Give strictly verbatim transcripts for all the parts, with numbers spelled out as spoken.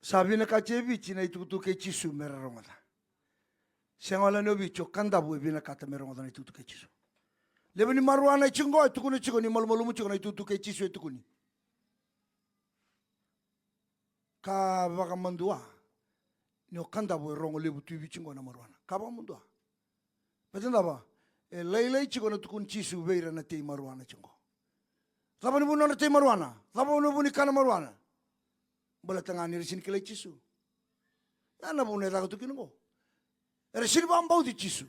Sa vinakati e Viti na itukutuku kei Jisu me ra rogoca. Sega wale ni o Viti, o Kadavu e vinakata me rogoca na itukutuku kei Jisu. Levu ni marijuana e tiko qo e tukuna tiko ni malumalumu tiko na itukutuku kei Jisu e tukuni. Ka vakamadua ni o Kadavu e rogo levu tu i Viti qo na marijuana. Ka vakamadua. Baleta cava? E lailai tiko na tukuni Jisu vei ira na tei marijuana tiko qo. Cava na vu ni nodra tei marijuana? Cava na vu ni kana marijuana? Baleta ga ni ra sini kilai Jisu. Ya na vuna e caka tu kina qo. Era sini vakabauti Jisu.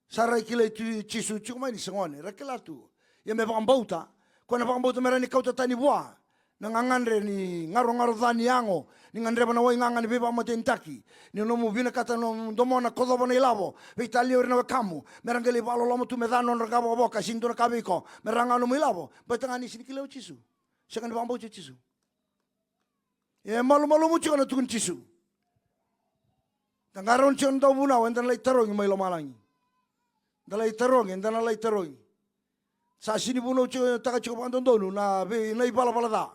Sa ra kilai tu Jisu tiko mai ni sa gone, ra kila tu. Ia me vakabauta, ko na vakabauta me ra ni kauta tani vua na gagadre ni garogaro ca ni yago, ni gadreva na wai gaga ni veivakamatenitaki, ni nomu vinakata na nomu domona kocova na ilavo, veitalia o ira na wekamu, me ra qai lai vakaloloma tu me ca na nodra qavokavoka, sini dua na ka vei iko, me ra ga nomu ilavo, baleta ga ni sini kilai o Jisu. Sega ni vakabauti o Jisu. E malumalumu tiko na tukuni Jisu. Da qarauna tiko na dauvunau, eda na lai tarogi mai lomalagi. Da lai tarogi, eda na lai tarogi. Sa sini vunau tiko, taka tiko vakadodonu na vei, na ivalavala ca.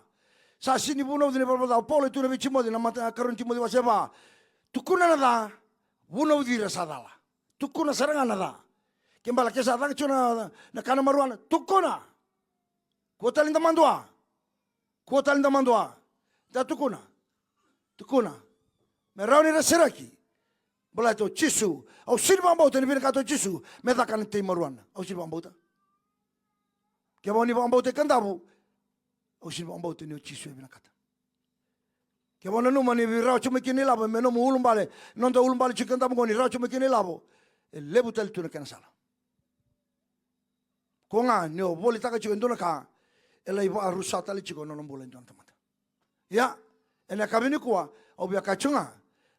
Sa sini vunauci na ivalavala ca. O Paula e tukuna vei Timoci na mata, karua ni Timoci wase va. Tukuna na ca, vunauci ira sa cala. Tukuna sara ga na ca. Ke bala ke sa caka tiko na, na kana marijuana, tukuna. Kua tale da madua. Kua tale da madua. Da tukuna. Tukuna. Me rawa ni ra sereki. Baleta o Jisu. Au sini vakabauta ni vinakata o Jisu me caka na tei marijuana. Au sini vakabauta. Kevaka ni vakabauta i Kadavu, au sini vakabauta ni o Jisu e vinakata. Kevaka nanuma ni rawa tiko mai kina ilavo, me nomu ulubale, noda ulubale tiko i Kadavu qo ni rawa tiko mai kina ilavo, e levu tale tu na kena sala. Ko ga ni o volitaka tiko e dua na ka, e lai vakarusa tale tiko na nona bula e dua na tamata. Ia, ena yakavi nikua, au via kaya tiko ga,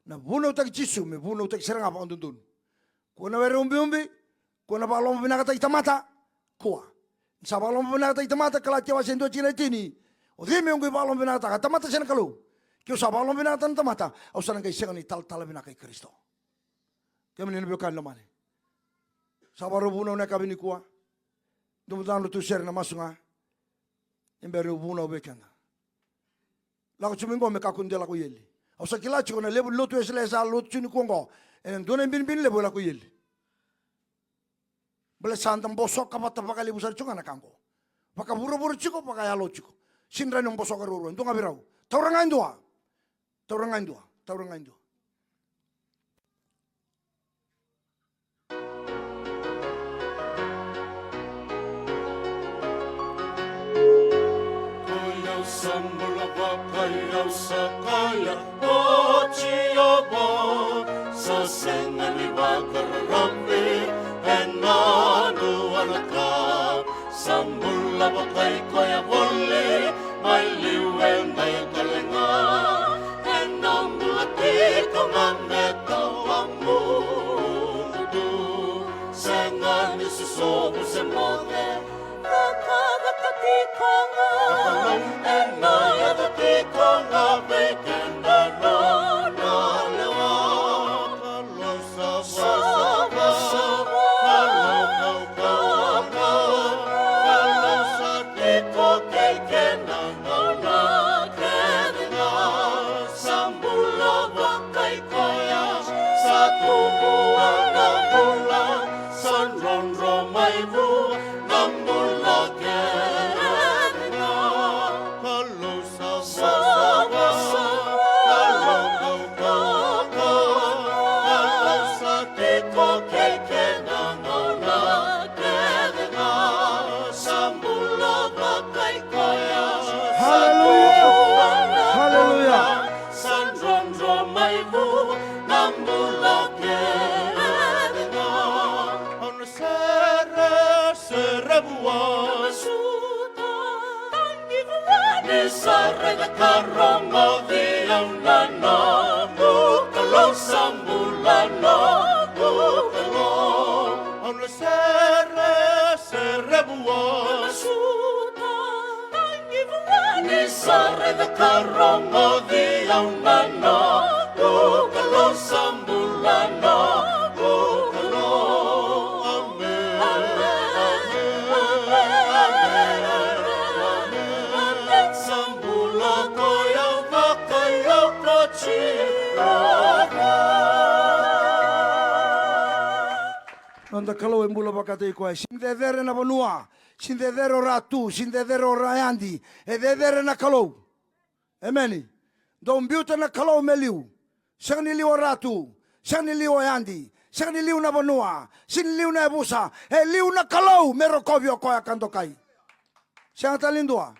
na vunautaki Jisu me vunautaki sara ga vakadodonu. Kua na were ubiubi, kua na vakalomavinakataki tamata, kua. Ni sa vakalomavinakataki tamata, Kalatia wase dua tikina e tini. O cei meu qai vakalomavinakataka, tamata se na Kalou? Keu sa vakalomavinakataka na tamata, au sa na qai sega ni talatala vinaka i Karisito. Kemuni na veiwekani lomani. Sa vakarau vunau na yakavi nikua. Dou mada dou tu sere na masu ga. E bera ni vunau vei keda. Lako tiko mai qo me kakua ni dua e lako i eli. Au sa kila tiko na levu ni lotu Wesele sa lotu tiko nikua qo. Ena dua na ibinibini levu e lako i eli. Baleta sa da bosoka vata vakalevu sara tiko ga na ka qo. Vakavuravura tiko, vakayalo tiko. Sini rawa ni bosoka ruarua. Dua ga vei rau. Taura ga e dua. Taura ga e dua, taura ga e dua. Ko i au sa bula vaka i au sa kaya, o Jiova, sa sega ni vakararavi ena dua na ka. Sa bula vaka i koya voli mai liu e dai tale ga. Ena bula tiko ga me tawa mudu. Sega ni sosovu se moce. Vakavaka tiko ga. Ena yaco tiko ga vei keda nona lewa. Sa drodro mai vua na bula kece ga. Kalou sa vosota, Kalou kaukauwa, Kalou sa tiko kei keda na gauna kece ga. Sa bula vakaikoya, sa Haleluya. Tukuna na Haleluya. Bula, sa drodro mai vua na bula kece ga. Au na sere, sere vua. Suta, tagi vua. Ni sa raica ka rogoci au na noqu Kalou, sa bula noqu Kalou. Au na sere, sere vua. Suta, tagi vua. Ni sa raica ka rogoci au na noqu Kalou, sa bula noqu Kalou. Amen. Amen. Amen. Amen. Sa bula koya vakaio. Noda Kalou e bula vakataki koya. Sega ni cecere na vanua, sega ni cecere o Ratu, sega ni cecere o Rayadi, e cecere na Kalou. Emeni. Dou biuta na Kalou me liu. Sega ni liu o Ratu, sega ni liu o Yadi, sega ni liu na vanua, sega ni liu na yavusa, e liu na Kalou me rokovi o koya ka dokai. Sega tale ni dua.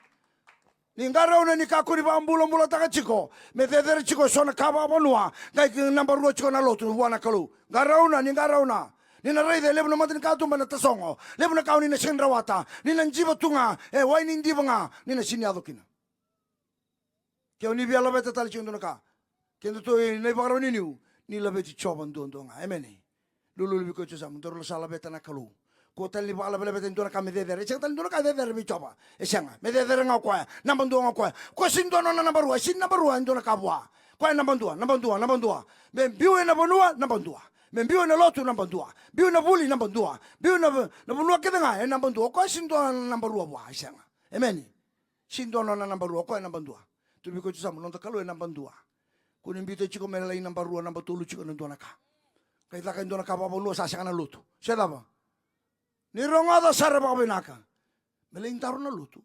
Ni qarauna ni kakua ni vakabulabulataka tiko me cecere tiko eso na ka vakavanua, qai naba rua tiko na lotu vua na Kalou. Qarauna, ni qarauna. Ni na raica e levu na matanikatuba na tasogo, levu na ka o ni na sega ni rawata, ni na jiva tu ga, e wai ni diva ga, ni na sega ni yaco kina. Ke o ni via laveta tale tiko e dua na ka, kedatou na ivakarau ni niu, ni laveti Jiova duadua ga. Emeni. Lululu vei koya e yasamu, daru sa laveta na Kalou. Kua tale ni vakalavelaveta e dua na ka me cecere. E sega tale ni dua na ka e cecere vei Jiova. E sega. Me cecere ga o koya. Naba dua ga o koya. Koya sega ni dua nona naba rua. E sega ni naba rua e dua na ka vua. Koya e naba dua, naba dua, naba dua. Me biu ena vanua, naba dua. Me biu ena lotu, naba dua. Biu ena vuli, naba dua. Biu na, na vanua kece ga, e naba dua. O koya sega ni dua na naba rua vua. E sega. Emeni. Sega ni dua nona naba rua, o koya e naba dua. Tukuna vei koya e yasamu, noda Kalou e naba dua. Kua ni biuta tiko me lai naba rua, naba tolu tiko ena dua na ka. Qai caka e dua na ka vakavanua sa sega na lotu. Se cava? Ni rogoca sara vakavinaka. Me lai daru na lotu.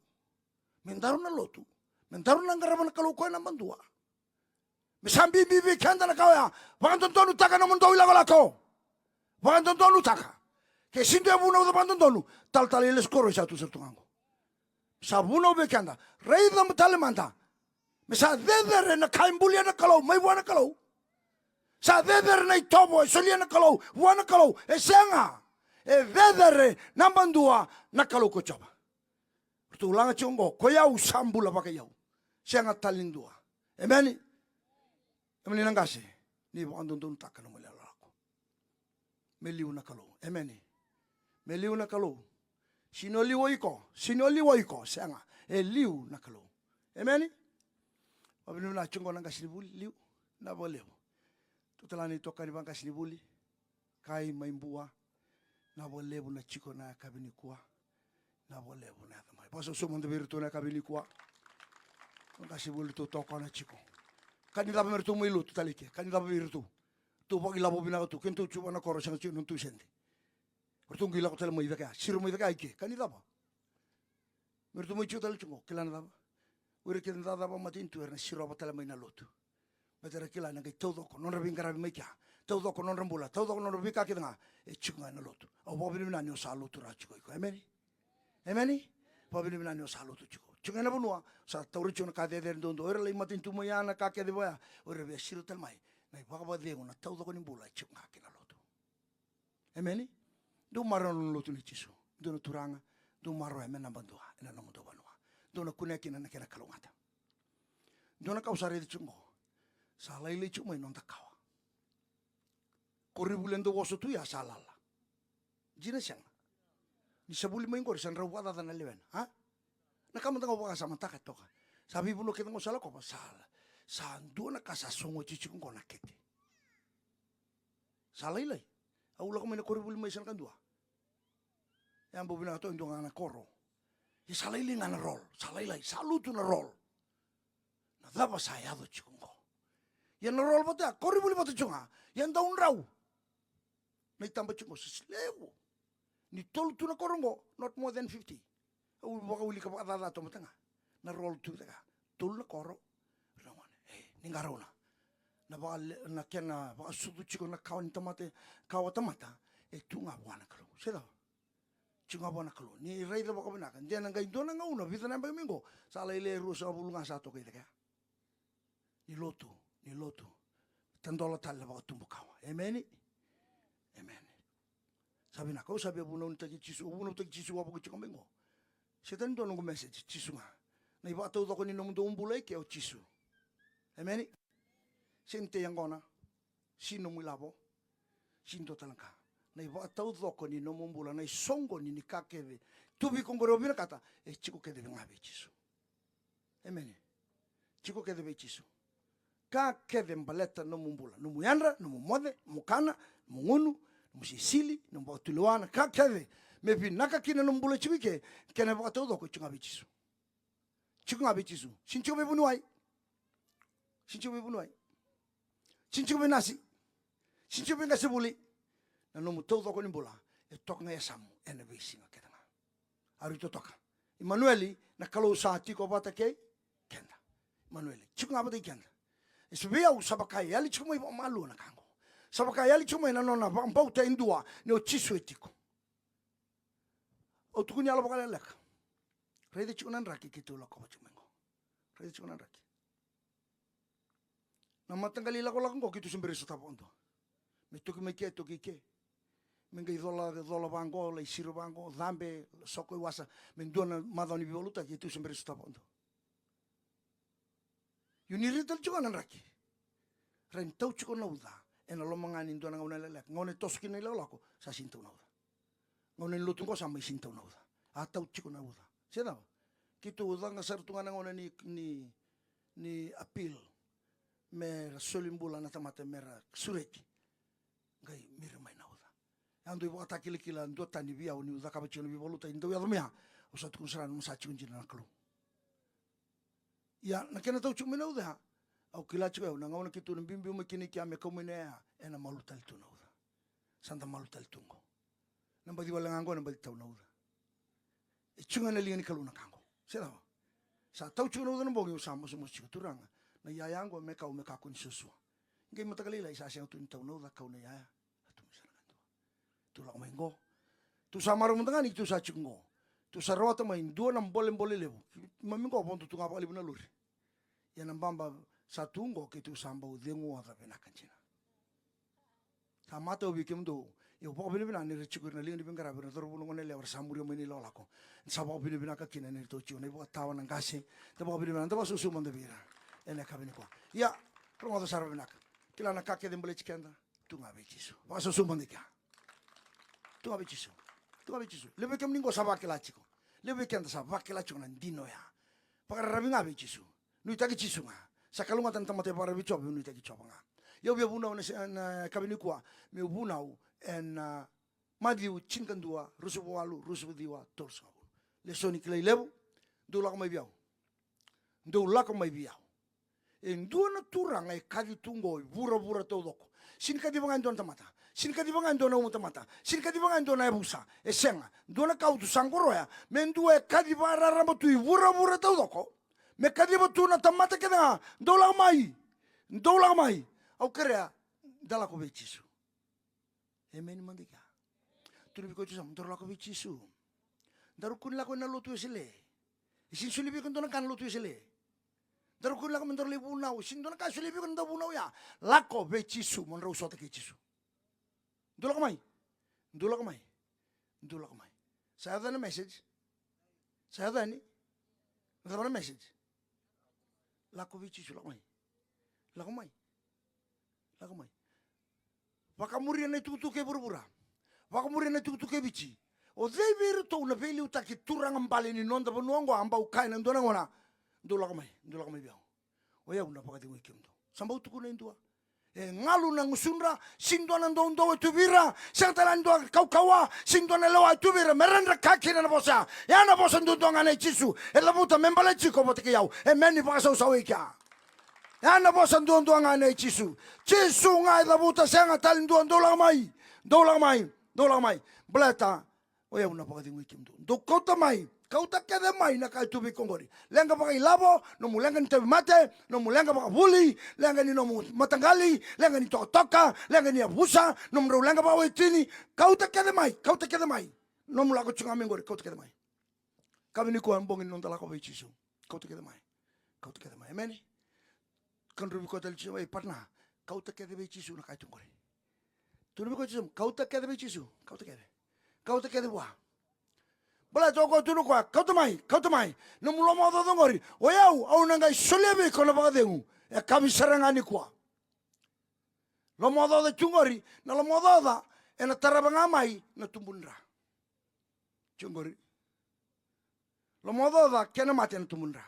Me daru na lotu. Me daru na qarava na Kalou, o koya e naba dua. Me sa bibi vei keda na ka oya. Vakadodonutaka na nomudou ilakolako. Vakadodonutaka. Ke sega ni dua e vunauca vakadodonu, talatala Elias Koroi sa tu sara tu ga qo. Sa vunau vei keda. Raica tale mada. Me sa cecere na ka e bulia na Kalou mai vua na Kalou. Sa cecere na itovo e solia na Kalou vua na Kalou. E sega. E cecere naba dua na Kalou ko Jiova. Ratou laga tiko oqo, ko i au sa bula vakaiyau. Sega tale ni dua. Emeni. Emeni na qase. Ni vakadodonutaka na nomu ilakolako. Me liu na Kalou. Emeni. Me liu na Kalou. Sega ni o liu o iko. Sega ni o liu o iko. Sega. E liu na Kalou. Emeni. Vakavinavinaka tiko oqo na qasenivuli, liu. Vinaka vakalevu. Tou tala na itokani vaqasenivuli. Kai mai Bua. Vinaka vakalevu na tiko na yakavi nikua. Vinaka vakalevu na yaco mai. Vakasausau mada vei iratou na yakavi nikua. Qasenivuli, ratou tokona tiko. Ka ni cava me ratou mai lotu tale i ke? Ka ni cava vei iratou? Ratou vakailavo vinaka tu. Kedatou tu vua na koro, sega tiko na nodatou sede. Ratou qai lako tale mai cake ya. Siro mai cake ya i ke. Ka ni cava? Me ratou mai tiko tale tiko qo, kila na cava? O ira kece na cakacaka vakamatanitu era na sirova tale mai na lotu. Baleta era kila na qai taucoko nodra veiqaravi mai kea, taucoko nodra bula, taucoko nodra veika kece ga, e tiko ga ena lotu. Au vakavinavinaka ni o sa lotu rawa tiko o iko. Emeni? Emeni? Vakavinavinaka ni o sa lotu tiko. Tiko ena vanua, o sa taura tiko na ka cecere duadua. O ira lai matanitu mai ya, na ka kece vaya, o ira via siro tale mai na ivakavakacegu, na taucoko ni bula e tiko ga kina lotu. Emeni? Dou maroroya na lotu nei Jisu. Dou na turaga, dou maroroya me naba dua ena nomudou vanua. Dou na kunea kina na kena kalougata. Dua na ka au sa raica tiko qo. Sa lailai tiko mai noda kawa. Koronivuli e dau oso tu ya sa lala. Dina sega? Ni sa vuli mai qori sa drau vakacaca na lewena, a? Na ka mada ga au vakasamataka toka. Sa veivanua kece qo sa lakova sa, sa dua na ka sa sogo tiko qo na kete. Sa lailai. Au lako mai na koronivuli mai Sanakadua. E a bau vinaka toka e dua ga na koro. Ia sa lailai ga na roll. Sa lailai, sa lutu na roll. Na cava sa yaco tiko qo? Ia na roll vata ya, koronivuli vata tiko ga. Ia dau drau. Na itaba tiko qo sa levu. Ni tolu tu na koro qo, not more than fifty. Au vakaulika vakacaca tu mada ga. Na roll tu vata ga. Tolu na koro. Ra gone. E, ni qarauna. Na vaka, na kena vakasucu tiko na kawa ni tamata, kawa tamata. E tu ga vua na Kalou. Se cava? Tiko ga vua na Kalou. Ni raica vakavinaka. De na qai dua na gauna, vica na yabaki mai qo. Sa lailai e ruasagavulu ga sa toka i cake ya. Ni lotu, ni lotu. Tadola tale na vakatubu kawa. Emeni? Emeni. Sa vinaka, au sa via vunautaki Jisu, au vunautaki Jisu wavoki tiko mai qo. Sega ni dua noqu message, Jisu ga. Na ivakataucoko ni nomudou bula i ke o Jisu. Emeni? Sega ni tei yaqona, sega ni nomu ilavo, sega ni dua tale na ka. Na ivakataucoko ni nomu bula, na isoqoni ni ka kece. Tu vei iko qori o vinakata, e tiko kece ga vei Jisu. Emeni. Tiko kece vei Jisu. Ka kece baleta nomu bula, nomu yadra, nomu moce, nomu kana, nomu gunu, nomu sisili, nomu vakatulewa, na ka kece me vinaka kina nomu bula tiko i ke, kena vakataucoko tiko ga vei Jisu. Tiko ga vei Jisu. Sega ni tiko vei vuniwai. Sega ni tiko vei vuniwai. Sini tiko vei nasi. Sini tiko vei qase vuli. Na nomu taucoko ni bula e toka ga e yasamu ena veisiga kece ga. Ari totoka. Imanueli, na Kalou sa tiko vata kei keda. Imanueli, tiko ga vata kei keda. E sa vei au sa vaka e yali tiko mai vakamalua na ka qo. Sa vaka e yali tiko mai na nona vakabauta e dua ni o Jisu e tiko. Au tukuni yalo vakalekaleka. Raica tiko na draki keitou lakova tiko mai qo. Raica tiko na draki. Na mataqali lako lako qo keitou se bera ni sotava vakadua. Me toki mai ke, toki ke. Me qai cola, cola vaqo, lai siro vaqo, cabe, soko i wasa. Me dua na macawa ni veivakalotutaki keitou se bera ni sotava vakadua. Io ni raica tale tiko ga na draki. Rawa ni tau tiko na uca ena loma ga ni dua na gauna lekaleka. Gauna e toso kina na ilakolako, sa sini tau na uca. Gauna ni lotu qo sa mai sini tau na uca. A tau tiko na uca. Se cava? Keitou caka sara tu ga na gauna ni, ni, ni appeal. Me ra soli bula na tamata me ra sureti. Qai miri mai na uca. Au dau ivakatakilakila duatani vei au niu cakava tiko na veivakalotutaki dau yaco mai ya. Au sa tukuna sara niu sa tiko dina na Kalou. Ia, na kena tau tiko mai na uca ya, au kila tiko au, na gauna keitou na biubiu mai kina i kea me kau mai na yaya, ena malu tale tu na uca. Sa da malu tale tu qo. Na baci wale ga qo, na baci tau na uca. E tiko ga na liga ni Kalou na ka qo. Se cava? Sa tau tiko na uca na bogi, au sa masumasu tiko, Turaga, na yaya qo me kau me kakua ni suasua. Qai mataka lailai sa sega tu ni tau na uca, kau na yaya. A tu mai sara ga dua. Tu lako mai qo. Tu sa marau mada ga ni tu sa tiko qo. Tu sa rawata mai dua na bolebole levu. Mami qo vodo tu ga vakalevu na lori. Ia na baba sa tu qo keitou sa bau cegu oca vinaka dina. Sa matau vei kemudou. Ia au vakavinavinaka ni ra tiko ira na liga ni veiqaravi, na cauravou, na goneyalewa, ra sa muria mai na ilakolako. Sa vakavinavinaka kina ni ratou tiko na ivakatawa, na qase. Da vakavinavinaka, da vakasoso mada vei ira. Ena yakavi nikua. Ia, rogoca sara vinaka. Kila na ka kece baleti keda. Tu ga vei Jisu. Vakasausau mada i kea. Tu ga vei Jisu. Tu ga vei Jisu. Levu vei kemuni qo sa vakila tiko. Levu vei keda sa vakila tiko na dina oya. Vakararavi ga vei Jisu. Nuitaki Jisu ga. Sa kalougata na tamata e vakararavi Jiova, nuitaki Jiova ga. Ia au via vunau ena se-, na yakavi nikua. Meu vunau ena, a, Maciu tinikadua, ruasagavulu ka walu, ruasagavulu ka ciwa, tolusagavulu. Lesoni kilai levu. Dou lako mai vei au. Dou lako mai vei au. E dua na turaga e kaci tu qo i vuravura taucoko. Sini kaciva ga e dua na tamata. Sini kaciva ga e dua na uma tamata. Sini kaciva ga e dua na yavusa. E sega. Dua na ka au tu sa qoroya. Me dua e kaci vakararaba tu i vuravura taucoko. Me kaciva tu na tamata kece ga. Dou lako mai. Dou lako mai. Au kerea. Da lako vei Jisu. Emeni mada i kea. Tukuna vei koya tu sa, mo daru lako vei Jisu. Daru kua ni lako ena lotu Wesele. E sini solia vei iko e dua na ka na lotu Wesele. Daru kua ni lako me daru lai vunau. E sini dua na ka e solia vei iko na dauvunau ya. Lako vei Jisu, mo drau sota kei Jisu. Dou lako mai. Dou lako mai. Dou lako mai. Sa yaco na message. Sa yaco yani. Na cava na message? Lako vei Jisu, lako mai. Lako mai. Lako mai. Vakamuria na itukutuku e vuravura. Vakamuria na itukutuku e Viti. O cei vei iratou na veiliutaki turaga bale ni noda vanua oqo a bau kaya ena dua na gauna, dou lako mai, dou lako mai vei au. O yau na vakacegui kemudou. Sa bau tukuna e dua. E galu na gusudra, sini dua na doudou e tu vei ira, sega tale ni dua na kaukauwa, sini dua na lewa e tu vei ira, me ra dra ka kina na vosa. Ya na vosa duadua ga nei Jisu, e cavuta me baleti iko vata kei au. Emeni, vakasausau i kea. Ya na vosa duadua ga nei Jisu. Jisu ga e cavuta, sega tale ni dua, dou lako mai, dou lako mai, dou lako mai. Baleta, o yau na vakacegui kemudou. Dou kauta mai, kauta kece mai na ka e tu vei iko oqori. Leqa vakailavo, nomu leqa ni tauvimate, nomu leqa vakavuli, leqa ni nomu mataqali, leqa ni tokatoka, leqa ni yavusa, nomudrau leqa vakawatini, kauta kece mai, kauta kece mai. Nomu lako tu ga mai oqori, kauta kece mai. Ka vei nikua e bogi ni noda lako vei Jisu. Kauta kece mai. Kauta kece mai. Emeni. Tukuna vei koya tale Jisu, ei partner, kauta kece vei Jisu na ka e tu oqori. Tukuna vei koya Jisu, kauta kece vei Jisu, kauta kece. Kauta kece vua. Baleta o koya tukuna o koya, kauta mai, kauta mai. Nomu lomaocaoca oqori. O yau, au na qai solia vei iko na vakacegu. E yakavi sara ga nikua. Lomaocaoca tu oqori, na lomaocaoca, ena tarava ga mai na tubu ni dra. Tu oqori. Lomaocaoca kei na mate na tubu ni dra.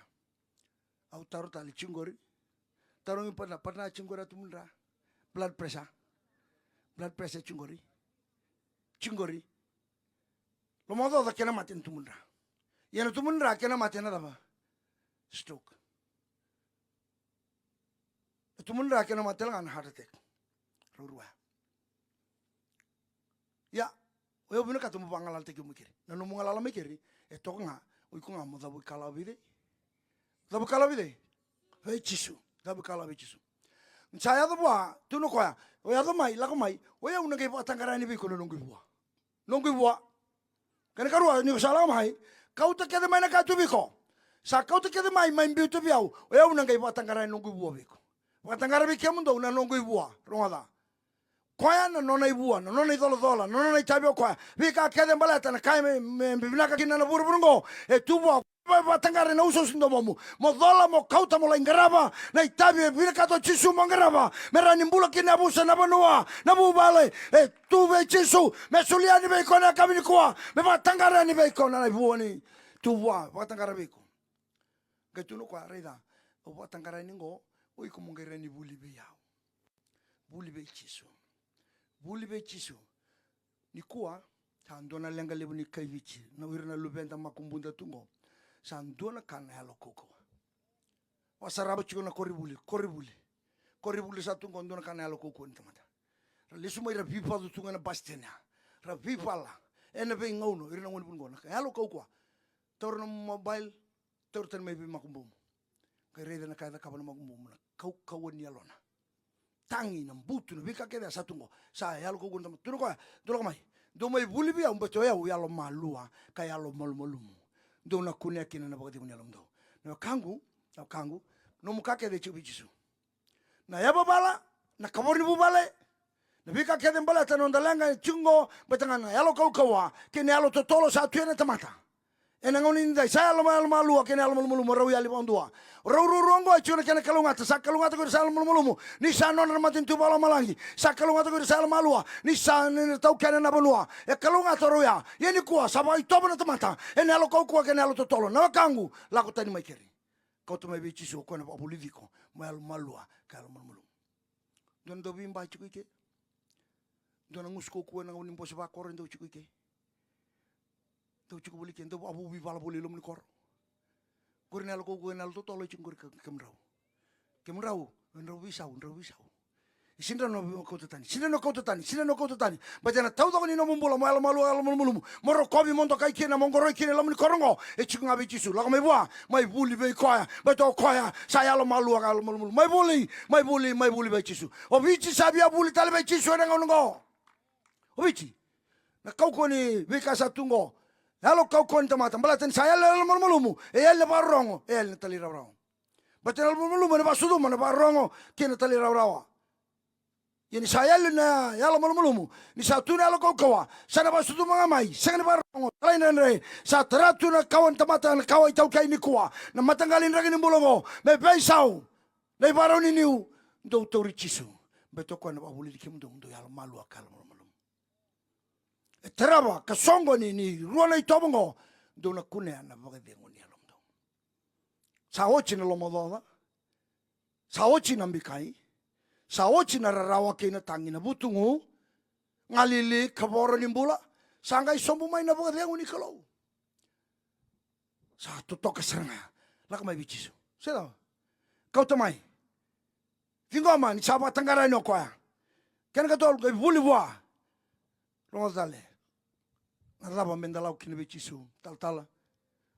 Au taro tale, tu oqori. Tarogi partner, partner, tu oqori na tubu ni dra. Blood pressure. Blood pressure tu oqori. Tu oqori. Lomaocaoca kei na mate na tubu ni dra. Ia na tubu ni dra kei na mate na cava? Stroke. Tubu dra kena mate tale ga na heart attack. Rau rua. Ia, o yau vinakata mo vagalalataki au mai keri. Na nomu galala mai keri e toka ga, o iko ga mo cavu ikalawa vei cei? Cavu ikalawa vei cei? Vei Jisu. Cavu ikalawa vei Jisu. Ni sa yaco vua, tukuna o koya, o yaco mai, lako mai, o yau na qai vakataqara yani vei iko na noqu ivua. Noqu ivua. Kena ikarua, ni ko sa lako mai, kauta kece mai na ka tu vei iko. Sa kauta kece mai, mai biuta vei au, o yau na qai vakataqara yani noqu ivua vei iko. Vakataqara vei kemudou na noqu ivua, rogoca. Koya na nona ivua, na nona icolacola, na nona itavi o koya. Veika kece baleta na ka me, me, me vinaka kina na vuravura oqo, e tu vua. Vakataqara na usuusu ni domomu. Mo cola, mo kauta, mo lai qarava na itavi e vinakata o Jisu mo qarava. Me rawa ni bula kina na yavusa, na vanua, na vuvale. E tu vei Jisu. Me soli yani vei iko na yakavi nikua. Me vakataqara yani vei iko na ivua ni tu vua. Vakataqara vei iko. Qai tukuna o koya, raica, au vakataqara yani qo, o iko mo qai rawa ni vuli vei au. Vuli vei Jisu. Vuli vei Jisu. Nikua, sa dua na leqa levu ni kai Viti, na o ira na luveda makubuda tu qo. Sa dua na ka na yalo kaukauwa. Vakasarava tiko na koronivuli, koronivuli. Koronivuli sa tu qo, dua na ka na yalo kaukauwa ni tamata. Ra lesu mai, ra veivacu tu ga na bus stand ya. Ra veivala. Ena veigauna, ira na gone vuli qo, na yalo kaukauwa. Taura na mobile, taura tani mai vei makubumu. Qai raica na ka e cakava na makubumu, na kaukauwa ni yalona. Tagi, na butu, na veika kece sa tu qo. Sa yalo kaukauwa ni tamata. Tukuna o koya, dou lako mai. Dou mai vuli vei au, baleta o yau yalo malua ka yalo malumalumu. Dou na kunea kina na vakacegu ni yalomudou. Na wekaqu, na wekaqu, nomu ka kece e tiko vei Jisu. Na yavavala, na kavoro ni vuvale, na veika kece baleta na noda leqa e tiko qo, baleta ga na yalo kaukauwa kei na yalo totolo sa tu ena tamata. Ena gauna ni dai, sa yalo ma-, yalo malua kei na yalo malumalumu, rau yali vakadua. Rau ruarua oqo e tiko na kena kalougata, sa kalougata ko ira sa yalo malumalumu ni sa nodra na matanitu vakalomalagi. Sa kalougata ko ira sa yalo malua ni sa, ni na taukena na vanua. E kalougata rau ya. Ia nikua sa vakaitovo na tamata ena yalo kaukauwa kei na yalo totolo. Na wekaqu, lako tani mai keri. Kauta mai vei Jisu, o koya na vakavulici iko mo yalo malua ka yalo malumalumu. Dua na dauveiba e tiko i ke. Dua na gusu kaukauwa ena gauna ni bose vakoro e dau tiko i ke. Dau tiko voli i ke, dau vakavuvu veivala voli e loma ni koro. Qori na yalo kaukauwa, na yalo totolo e tiko qori, ke-, kemudrau. Kemudrau, drau veisau, drau veisau. Sega ni o kauta tani, sega ni o kauta tani, sega ni o kauta tani. Baleta na taucoko ni nomu bula mo yalo malua, yalo malumalumu. Mo rokovi, mo dokai kina, mo qoroi kina e loma ni koro oqo. E tiko ga vei Jisu. Lako mai vua, mai vuli vei koya. Baleta o koya sa yalo malua ka yalo malumalumu. Mai vuli, mai vuli, mai vuli vei Jisu. O Viti sa via vuli tale vei Jisu ena gauna oqo. O Viti. Na kaukauwa ni veika sa tu qo. Yalo kaukauwa ni tamata. Baleta ni sa yali na yalo malumalumu, e yali na vakarorogo, e yali na talairawarawa. Baleta na yalo malumalumu ena vakasucuma na vakarorogo kei na talairawarawa. Ia ni sa yali na yalo malumalumu, ni sa tu na yalo kaukauwa, sa na vakasucuma ga mai, sega ni vakarorogo, talaidredre, sa tara tu na kawa ni tamata, na kawa iTaukei nikua, na mataqali draki ni bula oqo, me veisau, na ivakarau ni niu, dou tauri Jisu, baleta o koya na vakavulici kemudou, dou yalo malua ka yalo malumalumu. E tarava ka soqoni ni rua na itovo oqo, dou na kunea na vakacegu ni yalomudou. Sa oti na lomaocaoca. Sa oti na bikai. Sa oti na rarawa kei na tagi, na vutugu, galili, kavoro ni bula. Sa qai sobu mai na vakacegu ni Kalou. Sa totoka sara ga. Lako mai vei Jisu. Sa cava? Kauta mai. Ciqoma ni sa vakataqara yani o koya. Kena ikatolu, qai vuli vua. Rogoca tale. Na cava meda lako kina vei Jisu? Talatala.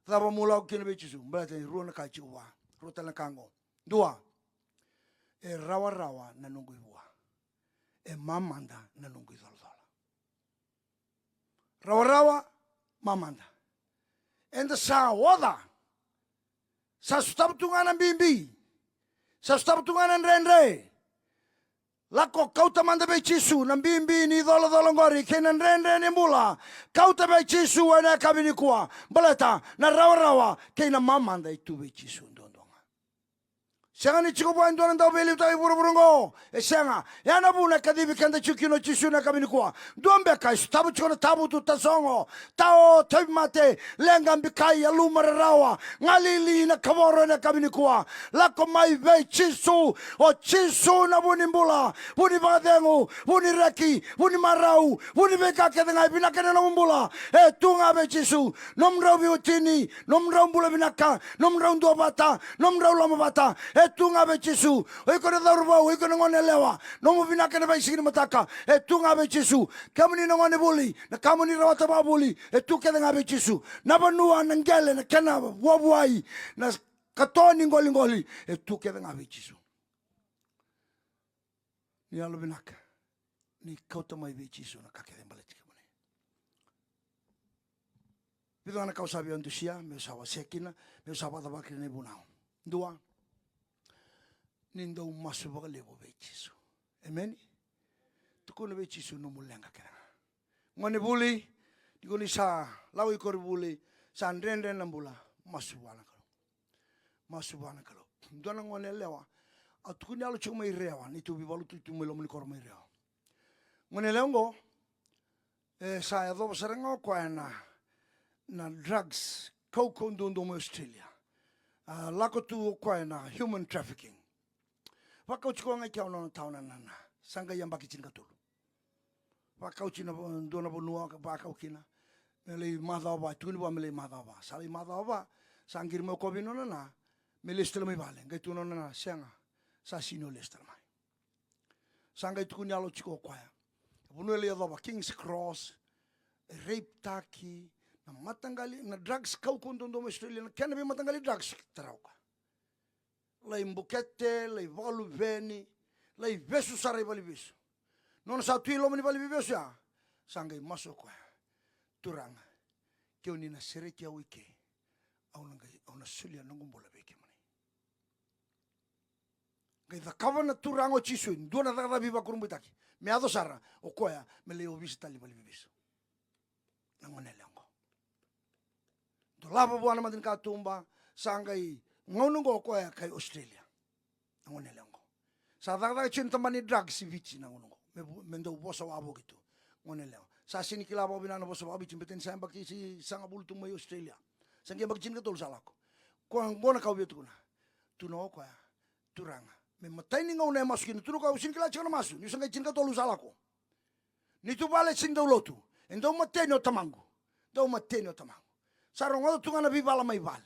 Cava mo lako kina vei Jisu? Baleta ni rua na ka e tiko vua. Rua tale na ka oqo. Dua. E rawarawa na noqu ivua. E mamada na noqu icolacola. Rawarawa, mamada. Eda sa oca. Sa sotava tu ga na bibi. Sa sotava tu ga na dredre. Lako kauta mada vei Jisu na bibi ni icolacola oqori kei na dredre ni bula. Kauta vei Jisu ena yakavi nikua. Baleta na rawarawa kei na mamada e tu vei Jisu duadua ga. Sega ni tiko vua e dua na dauveiliutaki e vuravura oqo. E sega. Ya na vuna e kacivi keda tiko kina o Jisu ena yakavi nikua. Dua beka e sotava tiko na tavutu, tasogo, tao, tauvimate, leqa, bikai, yaluma, rarawa, galili, na kavoro ena yakavi nikua. Lako mai vei Jisu. O Jisu na vu ni bula, vu ni vakacegu, vu ni reki, vu ni marau, vu ni veika kece ga e vinaka ena nomu bula. E tu ga vei Jisu. Nomudrau veiwatini, nomudrau bula vinaka, nomudrau duavata, nomudrau lomavata, e tu ga vei Jisu. O iko na cauravou, o iko na gone yalewa, nomu vinaka ena veisiga ni mataka e tu ga vei Jisu. Kemuni na gone vuli, na ka mo ni rawata vakavuli e tu kece ga vei Jisu. Na vanua, na qele, na kena vuavuai, na katoa ni qoliqoli e tu kece ga vei Jisu. Ni yalovinaka, ni kauta mai vei Jisu na ka kece e baleti kemuni. Vica ga na ka au sa via dusia meu sa wasea kina, meu sa vakacavara kina na ivunau. Dua, ni dau masu vakalevu vei Jisu. Emeni. Tukuna vei Jisu nomu leqa kece ga. Gone vuli, ni ko ni sa lako i koronivuli, sa dredre na bula, masu vua na Kalou. Masu vua na Kalou. Dua na gone yalewa, a tukuni yalo tiko mai Rewa, neitou veivakalotutaki tu mai loma ni koro mai Rewa. Gone yalewa oqo, e sa yacova sara ga o koya na, na drugs, kaukau duadua mai Australia. A lako tu o koya na human trafficking. Vakauti koya ga i kea o nona tawa na nana. Sa qai yabaki tinikatolu. Vakauti na va-, dua na vanua ka vakau kina. Me lai macawa va, tukuni vua me lai macawa va. Sa lai macawa va, sa qiri mai o koya vei nona nana me lesu tale mai vale. Qai tukuna nona nana, sega, sa sini o lesu tale mai. Sa qai tukuni yalo tiko o koya. Vanua e lai yacova, Kings Cross, e rape taki, na mataqali, na drugs kaukau duadua mai Australia, na kena veimataqali drugs, tara o koya. Lai bukete, lai vakaluveni, lai vesu sara i valevesu. Nona sa tu i loma ni valeveivesu ya, sa qai masu o koya. Turaga, ke o ni na sereki au i ke, au na qai, au na solia noqu bula vei kemuni. Qai cakava na Turaga o Jisu e dua na cakacaka veivakurabuitaki. Me yaco sara o koya me lai ovisa tale i valeveivesu. Na gone yalewa oqo. Dolava vua na matanikatuba, sa qai gauna oqo o koya kai Australia. Na gone yalewa oqo. Sa cakacaka tiko na tabana ni drugs i Viti na gauna oqo. Me vu-, me dau vosa wavoki tu. Gone yalewa. Sa sini kila vakavinaka na vosa vakaviti, baleta ni sa yabaki sagavulu tu mai Australia. Sa qai yabaki tinikatolu sa lako. Koya oqo na ka au via tukuna. Tukuna o koya, Turaga, me matai ni gauna e masu kina, tukuna o koya, au sini kila tiko na masu, niu sa qai tinikatolu au sa lako. Neitou vale e sini dau lotu. E dau mateni o tamaqu. Dau mateni o tamaqu. Sa rogoca tu ga na veivala mai vale.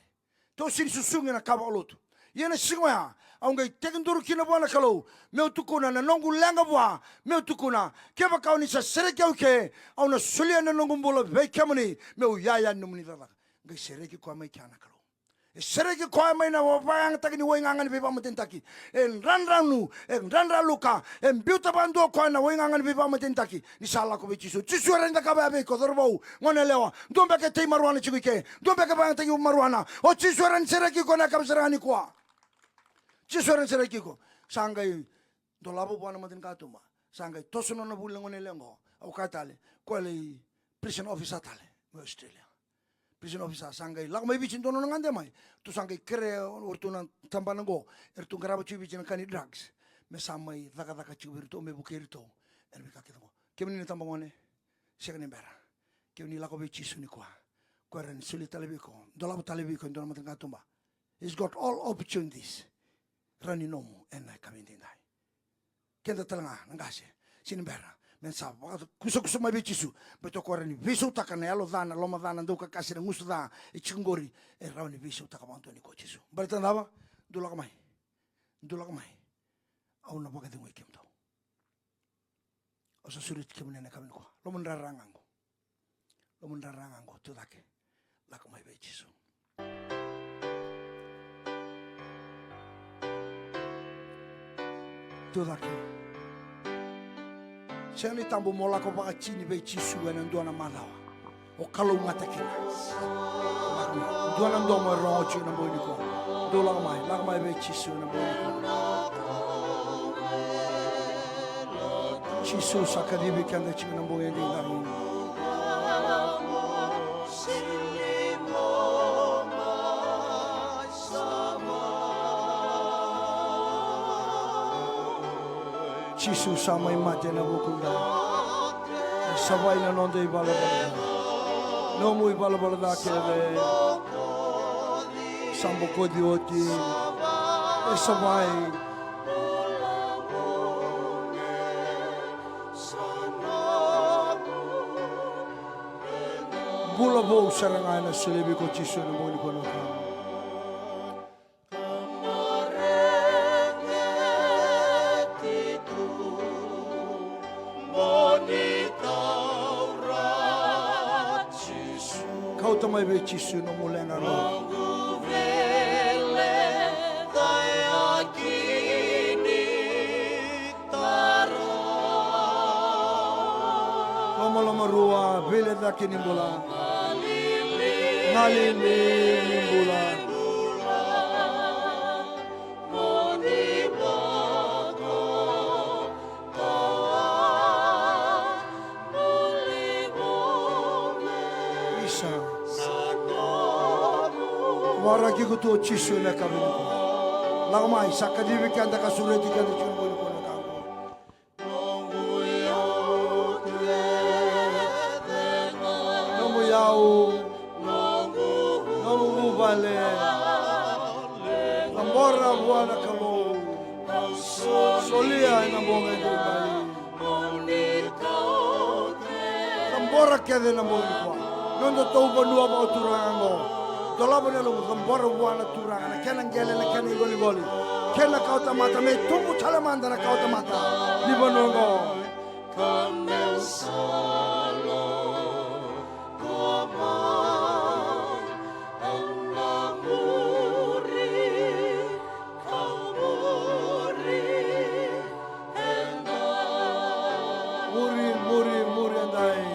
Tou sini susugi na ka vakalotu. Ia na siga oya, au qai tekiduru kina vua na Kalou meu tukuna na noqu leqa vua, meu tukuna, kevaka o ni sa sereki au i ke, au na solia na noqu bula vei kemuni meu yaya ni nomuni cakacaka. Qai sereki koya mai kea na Kalou. E sereki koya mai na vakayagataki ni waigaga ni veivakamatenitaki. E dradranu, e dradraluka, e biuta vakadua o koya na waigaga ni veivakamatenitaki. Ni sa lako vei Jisu. Jisu e rawa ni cakava ya vei iko, cauravou, gone yalewa. Dua beka e tei marijuana tiko i ke. Dua beka e vakayagataki marijuana. O Jisu e rawa ni sereki iko ena yakavi sara ga nikua. Jisu e rawa ni sereki iko. Sa qai dolava vua na matanikatuba. Sa qai toso nona vuli na gone yalewa oqo. Au kaya tale, koya lai prison officer tale mai Australia. Prison officer, sa qai lako mai Viti, dua nona gade mai. Ratou sa qai kerea o iratou na tabana oqo, eratou qarava tiko i Viti na ka ni drugs, me sa mai cakacaka tiko vei iratou, me vukei iratou ena veika kece oqo. Kemuni na tabagone, sega ni bera. Kemuni lako vei Jisu nikua. Koya e rawa ni soli tale vei iko, dolava tale vei iko e dua na matanikatuba. He's got all opportunities. Rawa ni nomu ena yakavi edaidai. Keda tale ga na qase, sini bera, me da sa vakakusakusa mai vei Jisu. Baleta o koya e rawa ni veisautaka na yalo ca, na loma ca, na daukakase, na gusu ca e tiko qori. E rawa ni veisautaka vakadua nikua o Jisu. Baleta na cava? Dou lako mai. Dou lako mai. Au na vakacegui kemudou. Au sa sureti kemuni ena yakavi nikua. Lomani rara ga qo. Lomani rara ga qo, tu cake. Lako mai vei Jisu. Tu cake. Sega ni tabu mo lako vakatini vei Jisu ena dua na macawa. O kalougata kina. Lako mai. Dua na domo e rogo tiko ena bogi nikua. Dou lako mai, lako mai vei Jisu ena bogi nikua. Jisu sa kacivi keda tiko ena bogi edaidai. Jisu sa mai mate ena vukuda. E savai na noda ivalavala ca. Nomu ivalavala ca kece sa bokoci oti. E savai. Bula vou sara ga ena solia vei iko o Jisu ena bogi nikua. Mai vei Jisu nomu leqa. Lomaloma rua, veilecayaki ni bula. Galili ni bula. Isa. Waraki iko tu o Jisu ena yakavi nikua. Lako mai, sa kacivi keda ka sureti keda tiko na yakavi nikua. Nomu iyau, nomu vuvale. Cabora vua na Kalou. Solia ena bogi edaidai. Cabora kece ena bogi nikua. Nodatou vanua vakaturaga oqo. Dolava na yalomu, cabora vua na Turaga na kena qele, na kena iqoliqoli, kei na kawatamata, me tubu tale mada na kawatamata ni vanua oqo. Muri, muri, muri edai.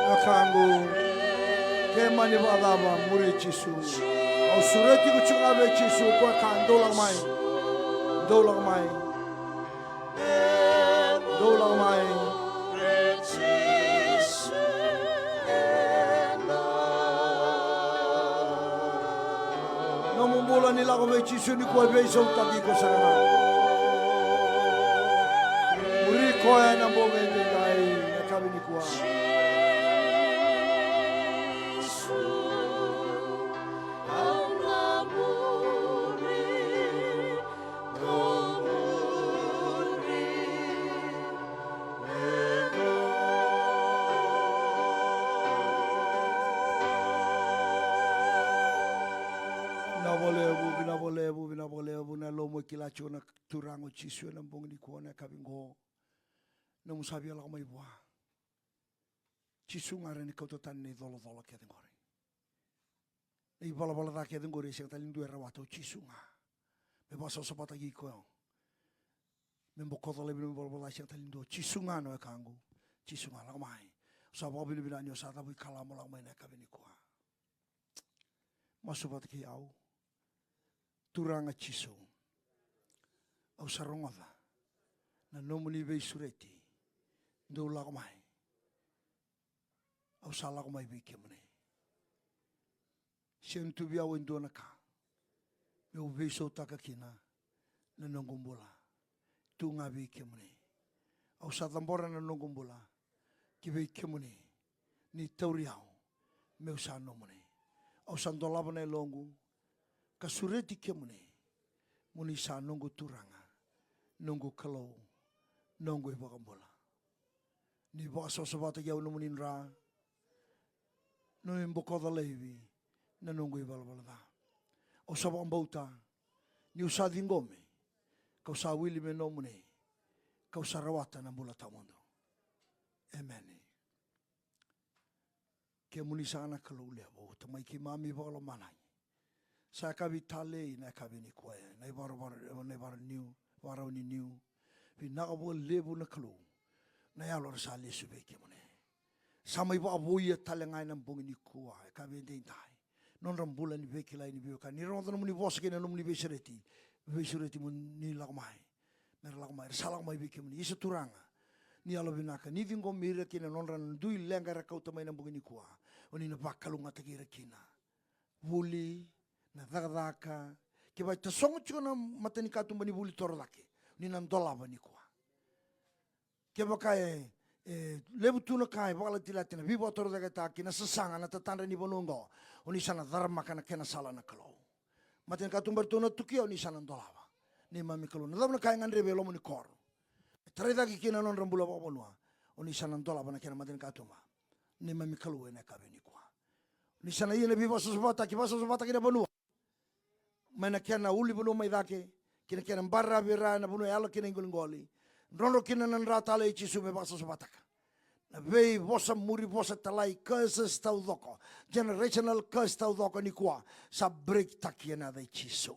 Wekaqu, ke mani vakacava, muri Jisu. Au sureti iko tiko ga vei Jisu, koya ka dou lako mai. Dou lako mai. Dou lako mai. Nomu bula ni lako vei Jisu nikua, veisautaki iko sara ga. Muri koya ena bogi edaidai, na yakavi nikua. Vinaka vakalevu, vinaka vakalevu, vinaka vakalevu na yalomu e kila tiko na Turaga o Jisu ena bogi nikua, na yakavi qo. Nomu sa via lako mai vua. Jisu ga e rawa ni kauta tani na icolacola kece qori. Na ivalavala ca kece qori e sega tale ni dua e rawata, o Jisu ga. Me vakasavasavataki iko. Me bokoca laivi na ivalavala ca, e sega tale ni dua, o Jisu ga na wekaqu. Jisu ga, lako mai. Au sa vakavinavinaka ni o sa cavuikalawa mo lako mai na yakavi nikua. Masu vata kei au. Turaga Jisu, au sa rogoca na nomuni veisureti, dou lako mai. Au sa lako mai vei kemuni. Sega ni tu vei au e dua na ka meu veisautaka kina na noqu bula. Tu ga vei kemuni. Au sa cabora na noqu bula ki vei kemuni. Ni tauri au meu sa nomuni. Au sa dolava na yaloqu ka sureti kemuni, mo ni sa noqu Turaga, noqu Kalou, noqu iVakabula. Ni vakasavasavataki au nomuni dra, nomuni bokoca laivi na noqu ivalavala ca. Au sa vakabauta niu sa ciqomi, kau sa wili me nomuni, kau sa rawata na bula tawamudu. Emeni. Kemuni saka na Kalou levu, Tamai keimami vakalomalagi. Sa yakavi talei na yakavi nikua, na ivaravara, na ivarau niu, varau ni niu. Vinaka vakalevu na Kalou. Na yalo era sa lesu vei kemuni. Sa mai vakavouya tale ga ena bogi nikua, yakavi edaidai. Nodra bula ni veikilai ni veiwekani. Ni rogoca nomuni vosa kei na nomuni veisureti. Veisureti mo ni lako mai. Mera lako mai, era sa lako mai vei kemuni. Isa Turaga, ni yalovinaka, ni ciqomi ira kina nodra dui leqa era kauta mai na bogi nikua. O ni na vakalougatataki ira kina. Vuli, na cakacaka, kevaka e tasogo tiko na matanikatuba ni vuli torocake, o ni na dolava nikua. Kevaka e, e levu tu na ka e vakalatilati, na veivakatorocaketaki, na sasaga, na tatadra ni vanua oqo, o ni sa na caramaka na kena sala na Kalou. Matanikatuba eratou na tukia, o ni sa na dolava. Neimami Kalou, na cava na ka e gadrevi e loma ni koro, e tarai cake kina na nodra bula vakavanua, o ni sa na dolava na kena matanikatuba. Neimami Kalou, ena yakavi nikua, o ni sa na ia na veivakasavasavataki, vakasavasavataki na vanua. Mai na kena ulunivanua mai cake, ki na kena baravi e ra na vanua e yala kina iqoliqoli. Drodro kina na dra talei Jisu me vakasavasavataka. Na veivosa muri vosa talai, curses taucoko, generational curse taucoko nikua, sa break taki ena yaca i Jisu.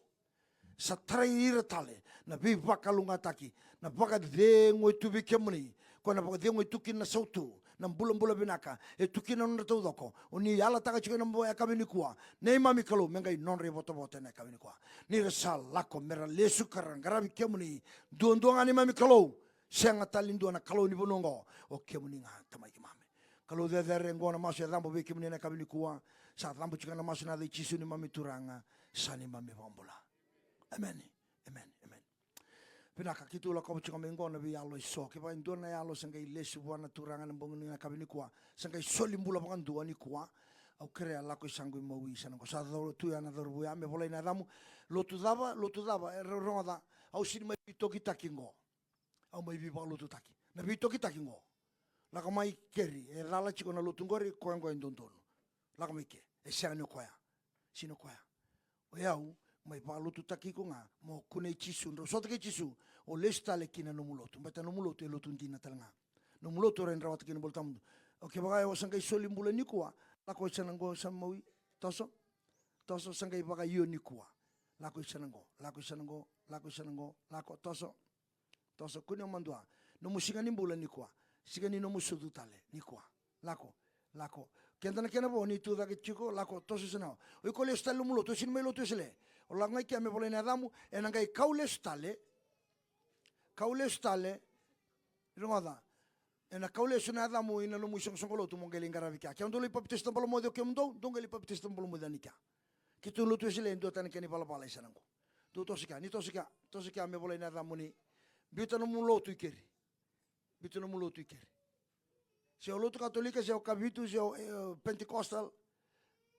Sa tarai ira tale na veivakalougatataki, na vakacegu e tu vei kemuni, koya na vakacegu e tu kina na sautu, na bulabula vinaka e tu kina na nodra taucoko. O ni yalataka tiko ena yakavi nikua, neimami Kalou, me qai nodra ivotavota ena yakavi nikua. Ni ra sa lako me ra lesu ka ra qaravi kemuni duadua ga, neimami Kalou. Sega tale ni dua na kalou ni vanua oqo, o kemuni ga, Tamai keimami. Kalou cecere, oqo na masu e cabo vei kemuni ena yakavi nikua. Sa cabo tiko ga na masu ena yaca i Jisu neimami Turaga, sa neimami iVakabula. Emeni. Emeni. Emeni. Vinaka, keitou lakova tiko ga mai oqo na veiyalo eso. Kevaka e dua na yalo sa qai lesu vua na Turaga ena bogi ni yakavi nikua, sa qai soli bula vakadua nikua, au kerea lako i saqu imawi, sa na qo sa cau tu ya na cauravou ya me volai na yacamu. Lotu cava, lotu cava, e ro-, rogoca, au sini mai veitokitaki oqo. Au mai veivakalotutaki. Na veitokitaki oqo. Lako mai keri, e cala tiko na lotu qori, koya oqo e dodonu. Lako mai ke, e sega ni o koya. Sega ni o koya. O yau, mai vakalotutaki iko ga, mo kunei Jisu, drau sota kei Jisu, o lesu tale ki na nomu lotu. Baleta nomu lotu, e lotu dina tale ga. Nomu lotu, o rai rawata kina bula tawamudu. O kevaka o sa qai soli bula nikua, lako i sana qo, sa mawi, toso, toso, sa qai vakaio nikua. Lako i sana qo, lako i sana qo, lako i sana qo, lako, toso. Toso, kua ni o madua. Nomu siga ni bula nikua. Siga ni nomu sucu tale nikua. Lako, lako. Keda na kena vo, ni tu cake tiko, lako, toso i sana qo. O iko lesu tale nomu lotu, o sini mai lotu Wesele. O lako ga i kea me volai na yacamu, ena qai kau lesu tale. Kau lesu tale. Rogoca. Ena kau lesu na yacamu ina nomu isoqosoqo lotu mo qai lai qaravi kea. Ke o dou lai papitaiso tabalomoce o kemudou, dou qai lai papitaiso tabalomoce yani kea. Keitou lotu Wesele, e dua tani kena ivalavala i sana qo. Dou toso kea, ni toso kea, toso kea me volai na yacamuni. Biuta nomu lotu i keri. Biuta nomu lotu i keri. Se o lotu Katolika, se o Kavitu, se o, e, Pentecostal.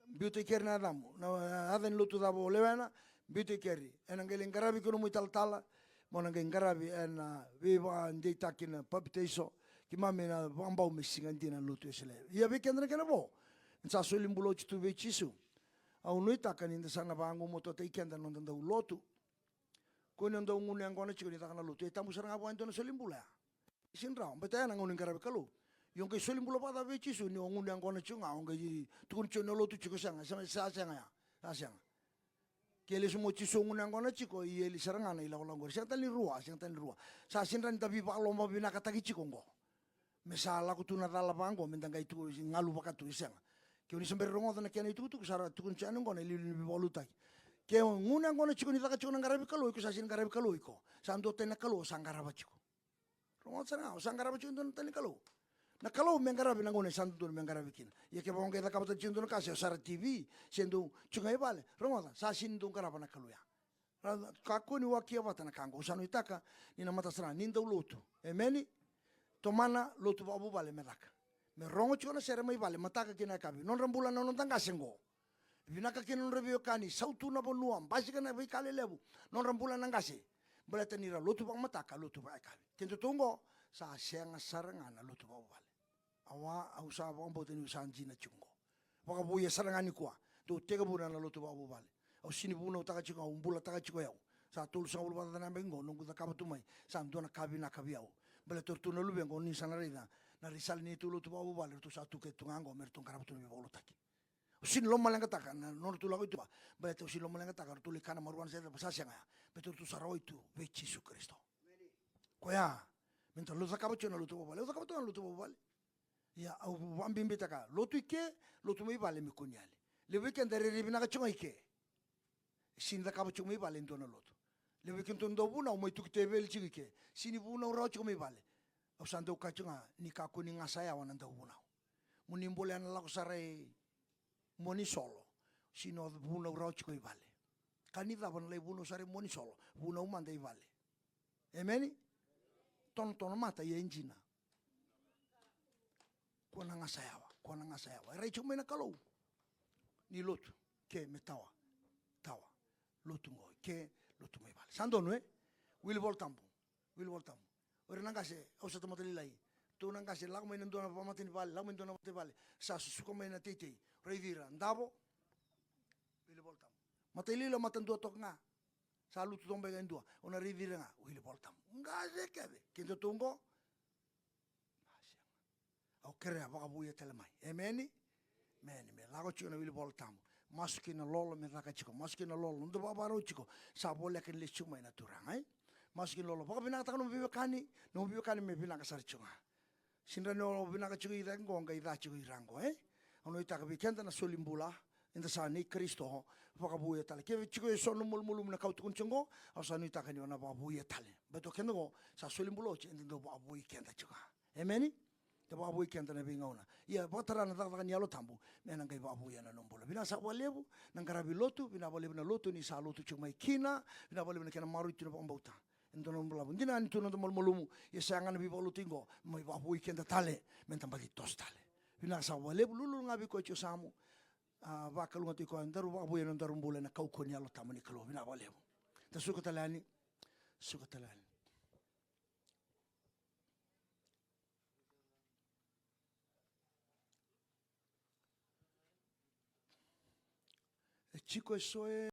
Biuta i keri na yacamu. Na, na yaca ni lotu cava o lewena, biuta i keri. Ena qai lai qaravi iko nomu italatala, mo na qai qaravi ena veivakadeitaki na papitaiso. Keimami na vakabau me siga dina na lotu Wesele. Ia vei keda na kena vo. Ni sa soli bula oti tu vei Jisu. Au nuitaka ni da sa na vagumatua i keda na noda dau lotu. Kua ni o dau gunu yaqona tiko ni caka na lotu. E tabu sara ga vua e dua na soli bula ya. Sini rawa, baleta ya na gauna ni qaravi Kalou. Io, qai soli bula vakacava vei Jisu ni o gunu yaqona tiko ga, o qai tukuni tiko ni o lotu tiko, sega, sega, sa sega ya. Sa sega. Ke lesu mai o Jisu o gunu yaqona tiko, e eli sara ga na ilakolako qori. Sega tale ni rua, sega tale ni rua. Sa sini rawa ni da veivakalomavinakataki tiko oqo. Me sa lako tu na cala vaqo, me da qai tu galu vaka tu, e sega. Ke o ni sa bera rogoca na kena itukutuku, sa ra tukuni tiko yani oqo na iliuliu ni veivakalotutaki. Ke o gunu yaqona tiko ni caka tiko na qaravi Kalou, iko sa sini qaravi Kalou iko. Sa dua tani na Kalou o sa qarava tiko. Rogoca sara ga, o sa qarava tiko e dua na tani na Kalou. Na Kalou me qaravi na gauna e sa dodonu me qaravi kina. Ia kevaka o qai cakava tale tiko e dua na ka, se o sara T V, se dau tiko ga i vale. Rogoca, sa sini dau qarava na Kalou ya. Ra, kakua ni wakia vata na ka qo. Au sa nuitaka ni na mata sara ni dau lotu. Emeni. Tomana lotu vakavuvale me caka. Me rogo tiko na sere mai vale mataka kei na yakavi. Nodra bula na noda qase qo. Vinaka kina nodra veiwekani, sautu na vanua, basika na veika lelevu. Nodra bula na qase. Baleta ni ra lotu vakamataka, lotu vakayakavi. Kedatou qo, sa sega sara ga na lotu vakavuvale. Awa, au sa vakabauta niu sa jina tiko qo. Vakavouya sara ga nikua. Dou tekivuna na lotu vakavuvale. Au sini vunautaka tiko, au bulataka tiko yau. Sa tolusagavulu vakacaca na yabaki qo, noqu cakava tu mai. Sa dua na ka vinaka vei au. Baleta ratou na luvequ, ni sa na raica. Na risala ni neitou lotu vakavuvale, ratou sa tu kece tu ga qo, me ratou qarava tu na veivakalotutaki. Au sini lomaleqataka na nodratou lako i tuba. Baleta au sini lomaleqataka, ratou lai kana marua na sa, sa sega ya. Baleta ratou sa rawai tu vei Jisu Karisito. Koya, me da lo cakava tiko na lotu vakavuvale. Au cakava tu ga na lotu vakavuvale. Ia, au vakabibitaka, lotu i ke, lotu mai vale me kua ni yali. Levu vei keda rairai vinaka tiko ga i ke. E sini cakava tiko mai vale e dua na lotu. Levu vei kedatou dau vunau mai tuki teveli tiko i ke. Sini vunau rawa tiko mai vale. Au sa dau kaya tiko ga, ni kakua ni gasa yawa na dau vunau. Mo ni bolea na lako sara i mua ni solo. Sini o vunau rawa tiko i vale. Ka ni cava na lai vunau sara i mua ni solo. Vunau mada i vale. Emeni? Tonotono mata ia e jina. Kua na gasa yawa, kua na gasa yawa. E rai tiko mai na Kalou. Ni lotu, ke me tawa, tawa. Lotu qo, ke lotu mai vale. Sa donu, e? Wili Vola Tabu, wili Vola Tabu. O ira na qase, au sa tamata lailai. Tou na qase, lako mai na dua na vamata ni vale, lako mai na dua na vamata ni vale. Sa susuka mai na teitei, raici ira, davo. Wili Vola Tabu. Mata i liuliu, mata dua toka ga. Sa lutu toka beka e dua. O na raici ira ga, wili Vola Tabu. Qase kece, kedatou qo. A, sega. Au kerea vakavouya tale mai. Emeni? Emeni. Me lako tiko na wili Vola Tabu. Masu kina lolo me caka tiko. Masu kina lolo. Noda vakavakarau tiko. Sa voleka ni lesu tiko mai na Turaga, e? Masu kina lolo. Vakavinakataka nomu veiwekani. Nomu veiwekani me vinaka sara tiko ga. Sega ni o vinaka tiko i cake qo, qai ca tiko i ra qo, e? Au nuitaka vei keda na soli bula, eda sa nei Karisito, vakavouya tale. Ke tiko eso na malumalumu na ka au tukuna tiko qo, au sa nuitaka ni o na vakavouya tale. Baleta o keda qo, sa soli bula oti, eda dau vakavoui keda tiko ga. Emeni? Da vakavoui keda na veigauna. Ia vakatara na cakacaka ni Yalo Tabu, me na qai vakavouya na nomu bula. Vinaka saka vakalevu, na qaravi lotu, vinaka vakalevu na lotu, ni sa lotu tiko mai kina, vinaka vakalevu na kena maroroi tu na vakabauta. E dua na balavu. Dina ni tu na noda malumalumu, ia sa yaga na veivakalotu qo, mai vakavoui keda tale, me da baci toso tale. Vinaka saka vakalevu, lululu ga vei koya tiko Samu, a, vakalougatataki koya, daru vakavouya na nodaru bula ena kaukauwa ni Yalo Tabu ni Kalou, vinaka vakalevu. Da suka tale yani, suka tale yani. E tiko eso e